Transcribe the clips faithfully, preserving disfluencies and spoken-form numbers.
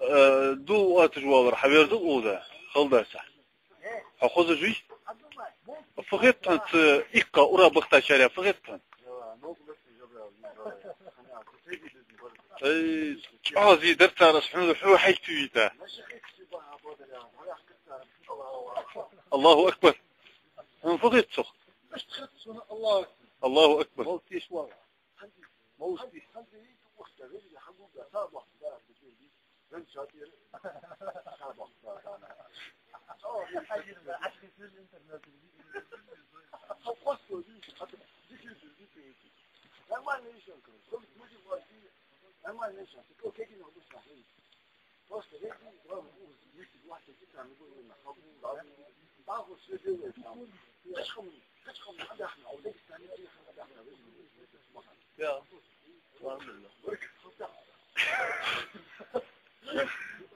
Э, дулх отташ валар хьаверзал укхаза, хала дац. Хьо хозаш вий? Фу хет хьона цу иккха ура бахийтачарех, фу хет хьона? Ай, чӀоагӀа зе дар цар, хьона хьо хьайта вита. Аллаху акбар. Хьона фу хет цох? Аллаху акбар.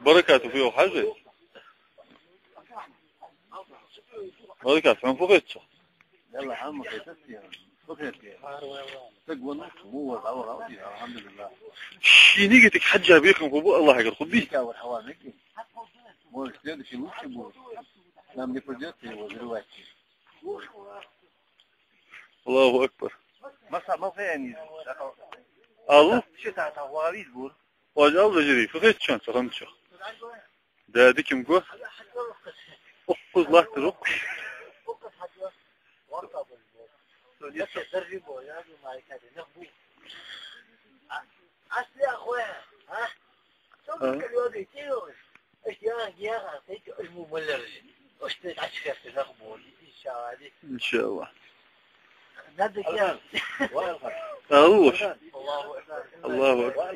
Баракату фу йоах хьажа. Баракату, хьона фу хет цох? Йалла, хьона ма хетац, фу хет. Саг венна, му вар, алхьамдулиллахӀ. Ший нигатага хьежжа бекхам хургба Аллахьагара, хургбий? Может, следующий лучше будет. Нам не придётся его взрывать. Аллаху акбар. Масса, масса, я не знаю. Алло? Что-то там говорит, гур. Вож ал вежарий, фу хет шоана цу хӀаман чу? Да, дика-м гу. Укхаза латтар, укхаза. А? إن شاء الله. Алло. Аллаху акбар.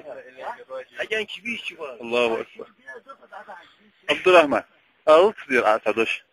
Аллаху акбар. Абдурахьман. Алло, цудер а цхьа дош.